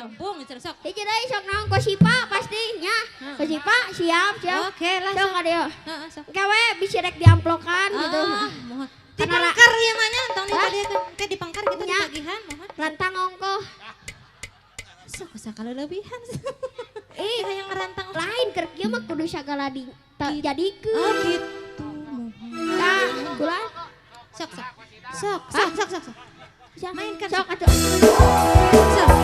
Tembung cenah sok. Hiji deui sok naon kosipa pasti nya. Kosipa siap siap. Oke lah. Sok adieu. Heeh, sok. Gawe bisi rek diamplokan gitu. Ah, mohon. Karena Dipangkar ya mah nya, tong Hah? tadi ke dipangkar gitu Nya. Ditagihan mohon. Rantang ongkoh. Sok sakaleuleubihan. Ih, Hayang ngerantang. Lain keur kieu mah kudu sagala di jadikeun. Oh gitu. Mohon. Tah, kula Sok sok. Sok sok sok sok. Sok. Siap. Mainkan, Sok atuh. Sok.